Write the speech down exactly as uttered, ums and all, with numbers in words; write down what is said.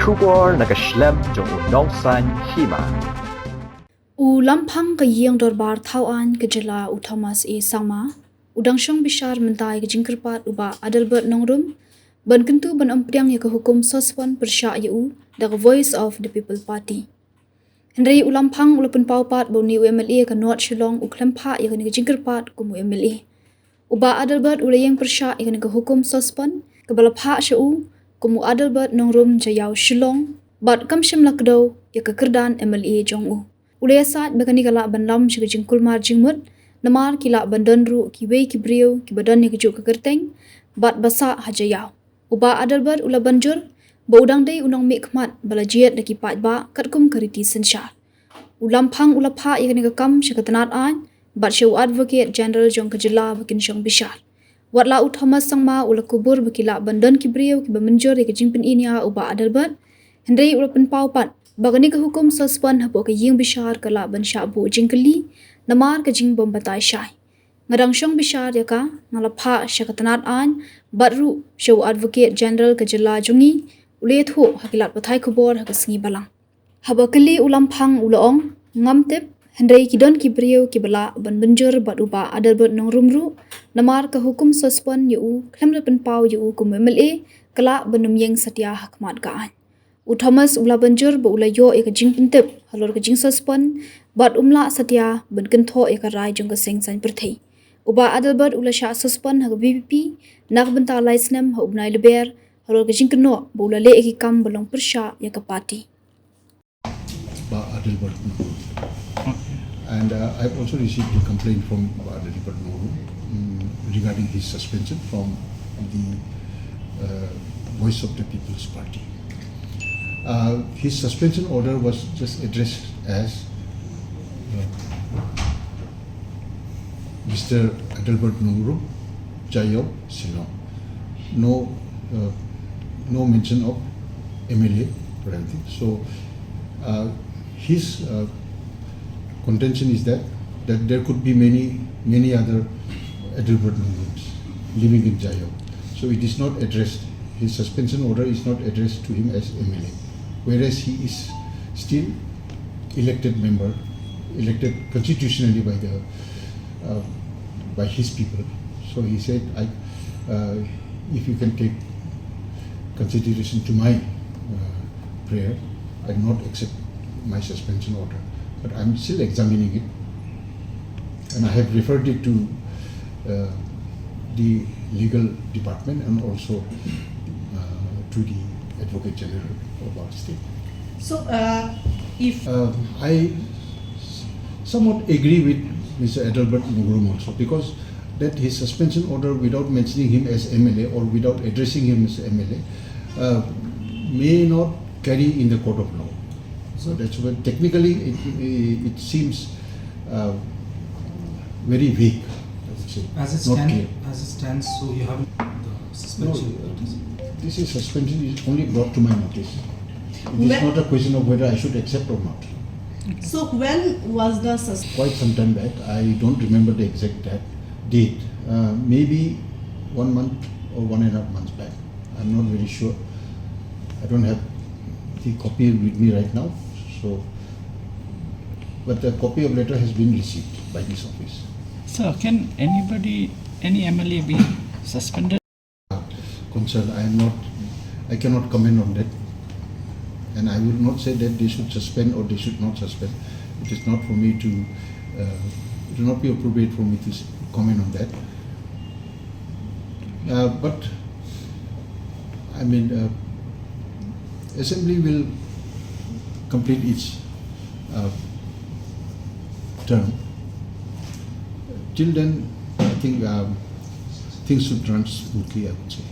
Khubor na ka shlem jong u Nongsaiñ Hima. U Lamphang ka Ïing Dorbar Thaw Aiñ ka Jylla u Thomas A Sangma u dang shong bishar mynta ïa ka jingkyrpad u Bah Adelbert Nongrum ban kyntu ban ym pdiang ïa ka hukum suspend pyrshah ïa u da ka Voice of the People Party. Hynrei u Lamphang u la pynpaw pat ba une u M L A ka North Shillong u khlem phah ïa kane ka jingkyrpad kum u M L A. U Bah Adelbert u la ïeng pyrshah ïa kane ka hukum suspend kaba la phah sha u kum u Adelbert Nongrum Jaiaw Shillong bad kam shym la kdew ïa ka kyrdan M L A jong u. U la ïasaid ba kane ka lah ban lam sha ka jingkulmar jingmut namar ki lah ban don ruh kiwei ki briew kiba don ïa kajuh ka kyrteng bad ba sah ha Jaiaw. U Bah Adelbert u la ban jur ba u dang dei u nongmihkhmat ba la jied da ki paidbah katkum ka riti synshar. U Lamphang u la phah ïa kane ka kam sha ka tnad aiñ bad sha u Advocate General jong ka Jylla ba kin shong bishar. Wat la u Thomas Sangma u la kubur ba ki lah ban don ki briew kiba mynjur ïa ka jingpyniaid ïa u Bah Adelbert, hynrei u la pynpaw pat ba kane ka hukum suspend hapoh ka ïing bishar ka lah ban shah buh jingkylli namar ka jingbym batai shai. Nga dang shong bishar ïa ka, nga la phah sha ka tnad aiñ bad ruh sha u Advocate General ka Jylla jong ngi, u la ïathuh ha ki lad pathai khubor ha ka sngi Balang. Haba kylli u Lamphang u la ong, ngam tip, hynrei ki don ki briew kiba lah ban mynjur bad u Bah Adelbert Nongrum ruh namar ka hukum suspend ïa u khlem da pynpaw ïa u kum u M L A ka lah ban ym ïeng satia ha khmat ka aiñ. U Thomas u la ban jur ba u la ïoh ïa ka jingpyntip halor ka jingsuspend bad um lah satia ban kynthoh ïa ka rai jong ka seng saiñ pyrthei. U Bah Adelbert u la shah suspend ha ka V P P na ka bynta lai snem ha u bnai Lber halor ka jingkynnoh ba u la leh ïa ki kam ba long pyrshah ïa ka party. Bah Adelbert Nongrum. And uh, I've also received a complaint from Bah Adelbert Nongrum, mm, regarding his suspension from the uh, Voice of the People's Party. Uh, his suspension order was just addressed as uh, Mister Adelbert Nongrum, Jaiaw, Shillong. No, uh, no mention of M L A or anything. So uh, his uh, contention is that that there could be many many other Adelbert Nongrums living in Jaiaw. So it is not addressed. His suspension order is not addressed to him as M L A, whereas he is still elected member, elected constitutionally by the uh, by his people. So he said, I, uh, if you can take consideration to my uh, prayer, I do not accept my suspension order. But I'm still examining it. And I have referred it to uh, the legal department and also uh, to the Advocate General of our state. So, uh, if uh, I somewhat agree with Mister Adelbert Nongrum also, because that his suspension order, without mentioning him as M L A or without addressing him as M L A, uh, may not carry in the court of law. So that's why technically it, it seems uh, very vague, I would say. As it not stands, clear. As it stands, so you have the suspension. No, uh, this is suspension is only brought to my notice. It is not a question of whether I should accept or not. So when was the sus- Quite some time back. I don't remember the exact date. Date. Uh, maybe one month or one and a half months back. I'm not very sure. I don't have the copy with me right now. So, but the copy of letter has been received by this office. Sir, can anybody, any M L A be suspended? Concern. I am not. I cannot comment on that. And I will not say that they should suspend or they should not suspend. It is not for me to. Uh, it will not be appropriate for me to comment on that. Uh, but I mean, uh, assembly will complete its uh, term. Till then, I think um, things should run smoothly, I would say.